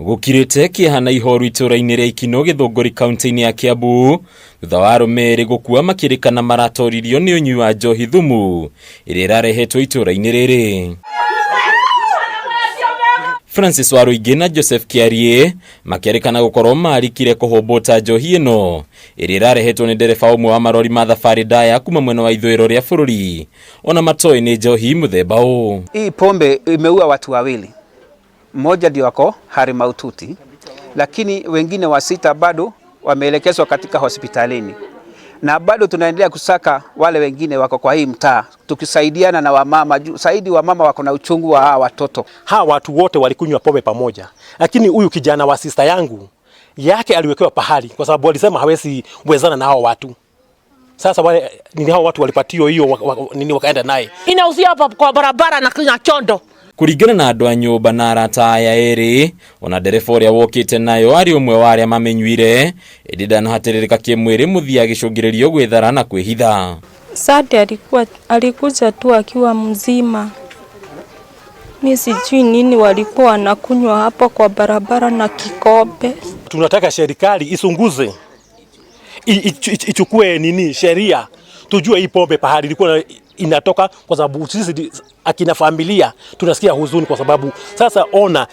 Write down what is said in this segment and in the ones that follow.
Gũkirĩte kĩeha na ihoru itũra-inĩ rĩa Ikino Gĩthũngũri kaunti-inĩ ya Kiambu thutha wa arũme erĩ gũkua makĩrĩkana maratoririo nĩ ũnyui wa njohi thumu ĩrĩa ĩrarehetwo itũra-inĩ rĩrĩ. Francis Waruingi na Joseph Kiarie makĩrĩkana gũkorwo marikire kũhũmbũta njohi ĩno ĩrĩa ĩrarehetwo nĩ ndereba ũmwe wa marori ma thabarĩ ndaya kuma mwena wa ithũĩro rĩa bũrũri ona matoĩ nĩ njohi mũthemba ũũ. Hii pombe imeua watu wawili, mmoja ndio ako hali mahututi, lakini wengine wa sita bado wameelekezwa katika hospitalini, na bado tunaendelea kusaka wale wengine wako kwa hii mtaa, tukisaidiana na wamama juu zaidi wamama wako na uchungu wa hawa watoto. Hawa watu wote walikunywa pombe pamoja, lakini huyu kijana wa sister yangu yake aliwekewa pahali kwa sababu walisema hawezi wezana na hao watu. Sasa wale nini hao watu walipatiwa hiyo nini wakaenda naye. Inauzia hapa kwa barabara na kina chondo. Kũringana na andũ a nyũmba na arata aya erĩ, ona ndereba ũrĩa wokĩte nayo arĩ ũmwe wa arĩa mamĩnyuire, ĩndĩ ndanahatĩrĩrĩka kĩmwĩrĩ mũthia agĩcũngĩrĩrio gwĩthara na kwĩhitha. Sade alikuwa alikuja tu akiwa mzima. Mi sijui nini walikuwa wanakunywa hapo kwa barabara na kikombe. Tunataka serikali isunguze, ichukue nini sheria, tujue hii pombe pahali ilikuwa inatoka, kwa sababu sisi akina familia tunasikia huzuni, kwa sababu sasa ona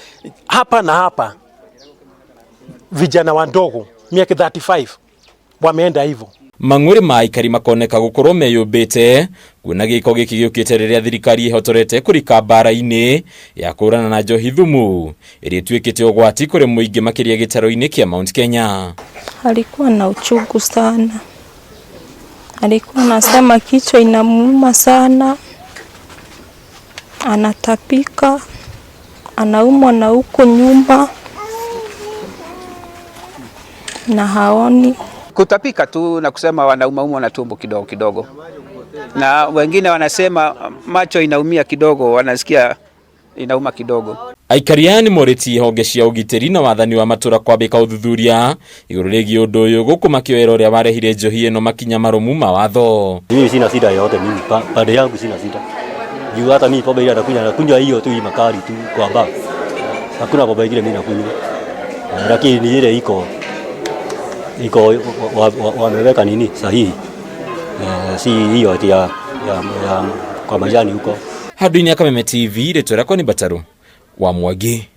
hapa na hapa vijana wadogo miaka 35 wameenda hivyo. Mang'ũrĩ ma aikari makoneka gũkorwo meyũmbĩte kuona gĩko gĩkĩ gĩũkĩte rĩrĩa thirikari ĩhotorete kũrika mbara-inĩ ya kũhũrana na njohi thumu ĩrĩa ĩtuĩkĩte ũgwati kũrĩ mũingĩ makĩria gĩtaro-inĩ kĩa Mount Kenya. Alikuwa na uchungu sana, alikuwa anasema kichwa inamuuma sana, anatapika, anaumwa na huko nyumba na haoni. Kutapika tu na kusema wanaumaumwa na tumbo kidogo kidogo, na wengine wanasema macho inaumia kidogo, wanasikia inauma kidogo. Aikari aya nĩ morĩtie honge cia ũgitĩri na wathani wa matũra kwambĩka ũthuthuria igũrũ rĩgiĩ ũndũ ũyũ gũkũ makĩoera ũrĩa warehire njohi ĩno makinya marũmu ma watho. Mimi sina shida yoyote, mimi pande yangu sina shida. Juu hata mimi pombe ile nakunywa, nakunywa hiyo tu hii makali tu kwa bar. Hakuna pombe ingine mimi nakunywa. Lakini ni ile iko wameweka nini sahihi. Si hiyo ati ya kwa majani huko. Handũ-inĩ ya Kameme TV, rĩtwa rĩakwa nĩ Mbataru wa Mwangi.